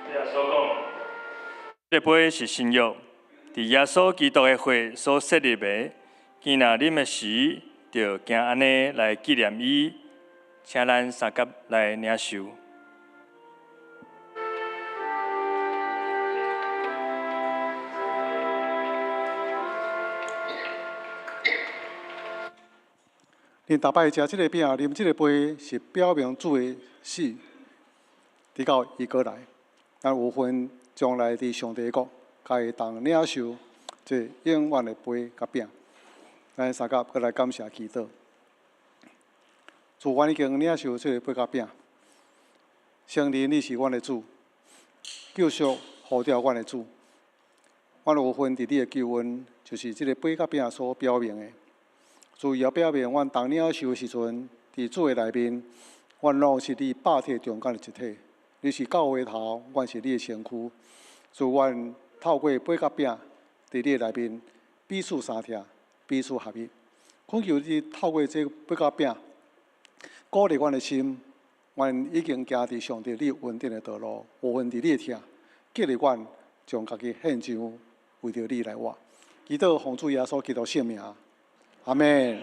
耶穌講，這杯是新約，佇耶穌基督的血所設立的。今若啉的時，就行按呢來紀念伊，請咱三佮來領受。恁逐擺食這个餅，啉這个杯，是表明主的死，直到伊閣來。咱有份將來佇上帝國，共伊同領受這永遠的杯佮餅。咱三佮閣來感謝祈禱。主，阮已經領受這个杯佮餅，承認你是阮的主，救贖呼召阮的主。阮有份佇你的救恩，就是這个杯佮餅所表明的。主也表明，阮當領受的時陣，佇主的內面，阮攏是你百體中間的一體。你是教會頭，阮是你的身軀。主，阮透過杯佮餅，佇你的內面彼此相疼，彼此合一。懇求你透過這杯佮餅，鼓勵阮的心。阮已經行佇上帝你恩典的道路，有份佇你的疼，激勵阮將家己獻上，為著你來活。祈禱奉主耶穌基督聖名。阿們。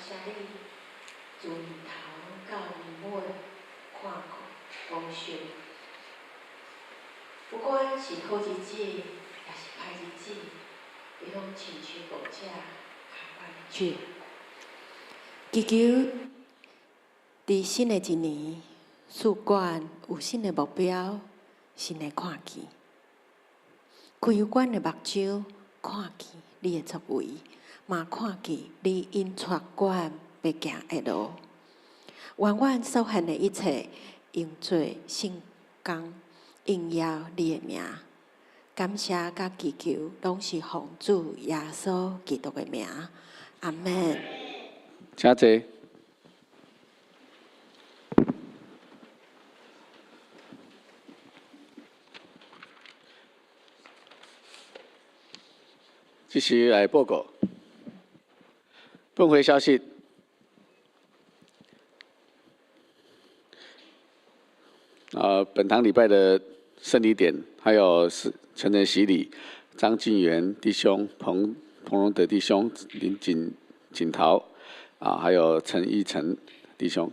謝你，自年頭到年尾，看顧保守。不管是好日子，抑是歹日子，伊攏親像牧者牽阮的手。祈求佇新的一年，四館有新的目標、新的看見，開阮的目睭，看見你的作為，嘛看見你引帶阮欲行的路。願阮所獻的一切，用做聖工，榮耀你的名。感謝佮祈求，攏是奉主耶穌基督的名。阿門。請坐。這時來報告，本會消息。本堂禮拜的聖禮典，還有是成人洗禮，張進元弟兄、彭彭榮德弟兄、林錦錦桃，啊，還有陳義成弟兄，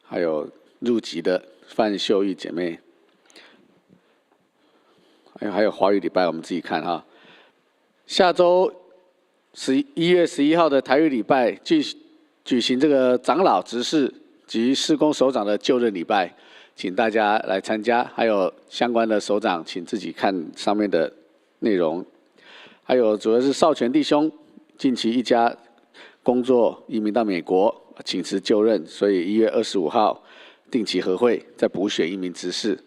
還有入籍的范秀玉姐妹，還有華語禮拜，我們自己看哈。下週11月11號的台語禮拜舉行這個長老執事及事工首長的就任禮拜，請大家來參加。還有相關的首長，請自己看上面的內容。還有主要是少權弟兄近期一家工作移民到美國，請辭就任，所以1月25號定期合會，再補選一名執事。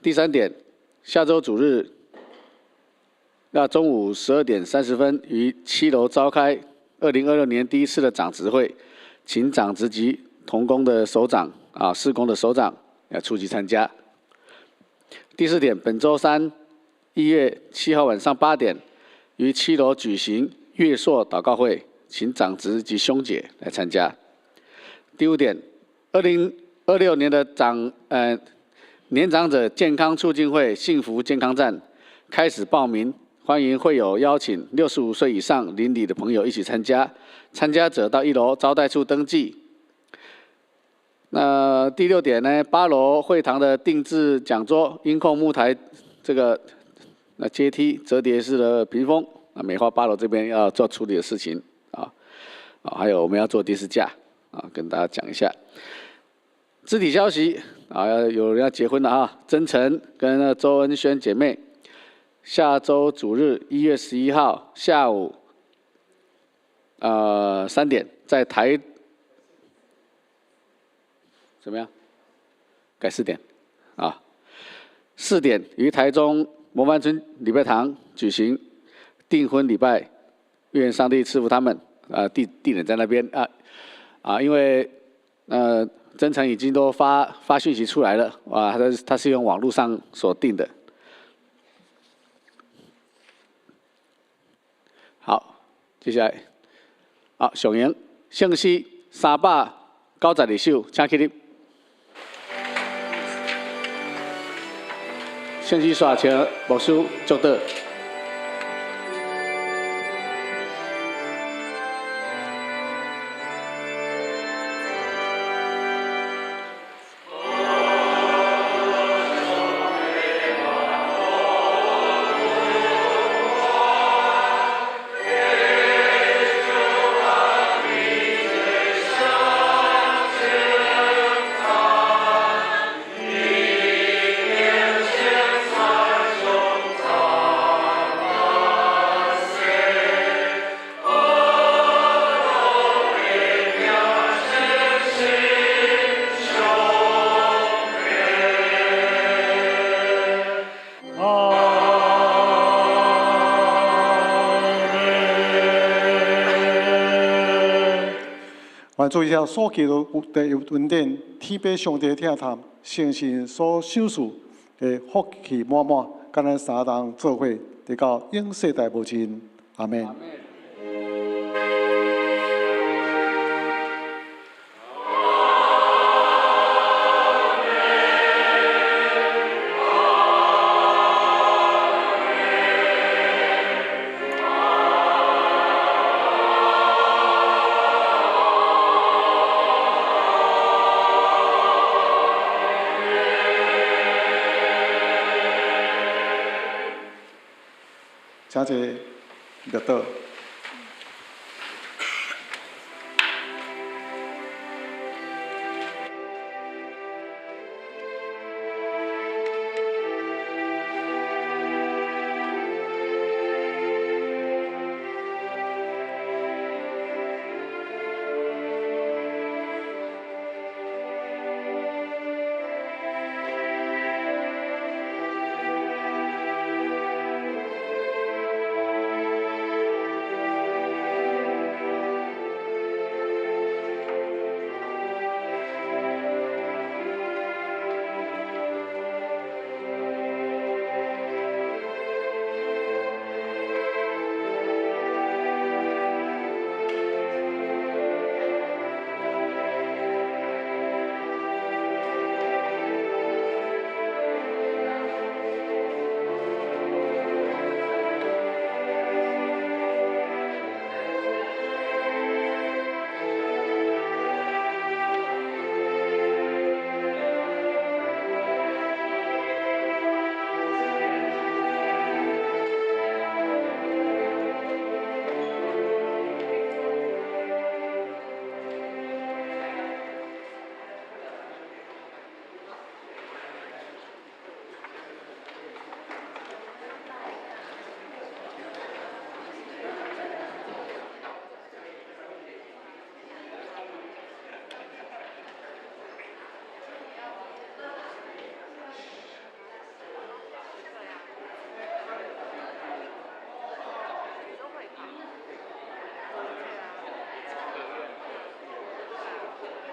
第三點，下週主日，那中午12點30分於7樓召開2026年第一次的長執會，請長執及同工的首長啊，事工的首長要出席參加。第四點，本週三1月7號晚上8點，於7樓舉行月朔禱告會，請長執及兄姐來參加。第五點，2026年的年長者健康促進會幸福健康站開始報名，歡迎會友邀請65歲以上鄰里的朋友一起參加。參加者到1樓招待處登記。那第六點呢，8樓會堂的定製講桌、音控木台，這個那階梯折疊式的屏風，啊，美化8樓這邊要做處理的事情啊，啊，還有我們要做電視架啊，跟大家講一下。肢體消息啊，有人要結婚了啊，真誠跟那周恩軒姐妹，下週主日1月11號下午，3點在台，怎麼樣？改4點，啊，4點於台中模範村禮拜堂舉行訂婚禮拜，願上帝賜福他們。啊，地點在那邊啊，啊，因為真誠已經都發訊息出來了，哇，他是用網絡上所訂的。好，接下來，好，上迎聖詩392首，請起立。聖詩煞請牧師祝禱。願主耶穌基督的恩典，天父上帝疼愛，聖神所賞賜的福氣滿滿，佮咱三同做伙，直到永世代無盡。阿門。这绿岛。